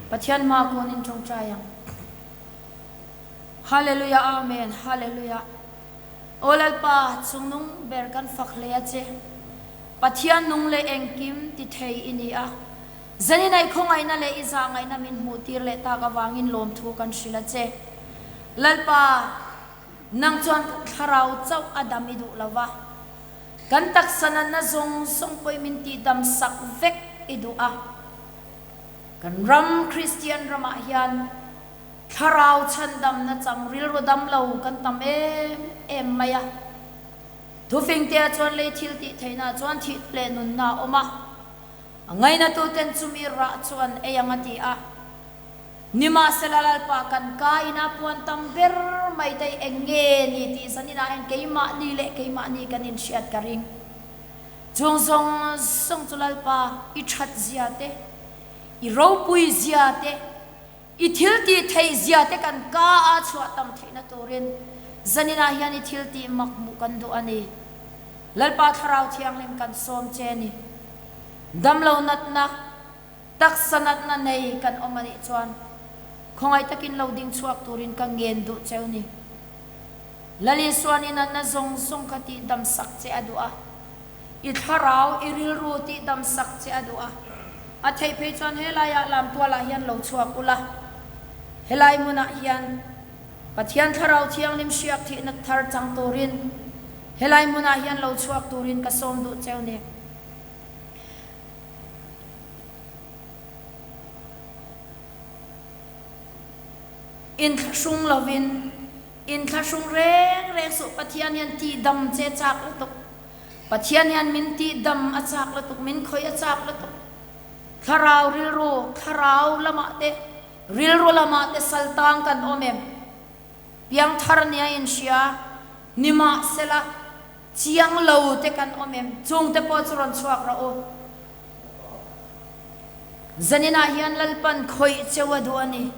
Pathian hma kun in tawngtai ang. Hallelujah Amen Hallelujah Aw Lalpa chungnung ber kan fak hle a che. Pathian nung leh engkim ti thei i ni a. Zanin ai khawngaihna leh i zahngaihna min hmuh tir leh tak avangin lawmthu kan hrilh a che. Lalpa, nang chuan kan thlarau chauh a dam i duh lo va. Kan taksa natna zawng zawng pawhin min tihdam sak vek i duh a. Kan ram Kristian ramah hian thlarau chhandamna chang rilru dam lo kan tam em em mai a. Thufingtea chuan lei thil tih theihna chuan thih leh nunna a awm a. A ngainatuten chumi rah chu an ei ang a ti a. Nimahsela Lalpa kan ka ina puan tam ber mai te hi eng nge ni tih zaninah hian keimahni leh keimahni kan inhriat ka ring. Chung zawng zawng chu Lalpa i that zia te, i ropui zia te, i thil tih theih zia te kan ka a chhuah tam theihna turin zaninah hian i thil tih mak hmuh kan duh a ni. Lalpa Thlarau Thianghlim kan sawm che a ni. Damlo natna, taksa natna nei kan awm a nih chuan khawngaih takin lo ding chhuak turin ka ngen duh cheu ni. Lal Isuan i natna zawng zawng kha tih dam sak che a duh a, i thlarau, i rilru tih dam sak che a duh a. A theih phei chuan helaiah lamtualah hian lo chhuak ula, helai hmunah hian Pathian Thlarau Thianghlim hriak thihna thar chang turin helai hmunah hian lo chhuak turin ka sawm duh cheu ni. Inthlahrung lovin, inthlahrung reng reng suh Pathian hian tihdam che chak lutuk. Pathian hian min tihdam a chak lutuk, min khawih a chak lutuk. Thlarau rilru, thlarau lamah te, Rilru lamah te saltang kan awm em? Piangthar nia inhria, nimahsela, chiang lo te kan awm em? Chung te pawh chu rawn chhuak rawh u. Zaninah hian Lalpan khawih cheu a duh a ni.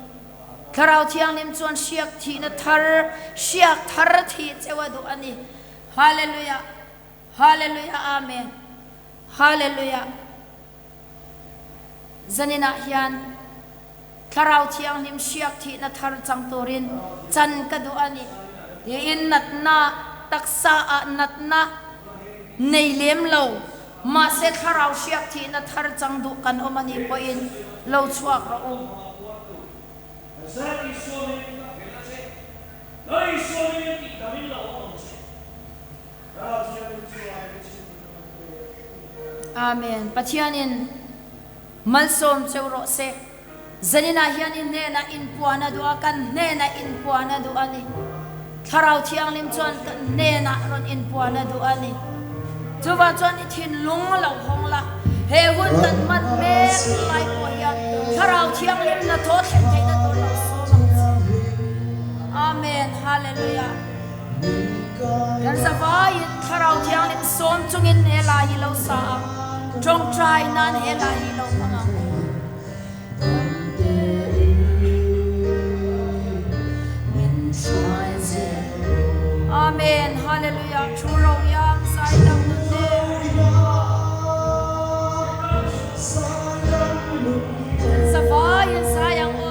Thlarau Thianghlim chuan hriak thihna thar, hriak thar thih cheu a duh a ni. Hallelujah! Hallelujah! Amen! Hallelujah! Zaninah hian Thlarau Thianghlim hriak thihna thar chang turin chan ka duh a ni tiin natna, taksa ah natna nei lem lo, mahse Thlarau hriak thihna thar chang duh kan awm a nih pawhin lo chhuak rawh u. Amen. Pathianin malsawm cheu rawh se. Zaninah hian i hnenah inpuan a duh a, kan hnenah inpuan a duh a ni. Thlarau Thianghlim chuan kan hnenah rawn inpuan a duh a ni. Chuvang chuan i thinlung lo hawng la, he hun kan hman mek lai pawh hian Thlarau Thianghlim hnathawh thlen theihna tur lo sawm ang che. Amen. Hallelujah. Kan zavaiin Thlarau Thianghlim sawm chungin he lai hi lo sa ang, tawngtai nan he lai hi lo hmang ang. Amen Hallelujah Thu ro iang zai dang nun nen. Kan zavaiin zai ang aw.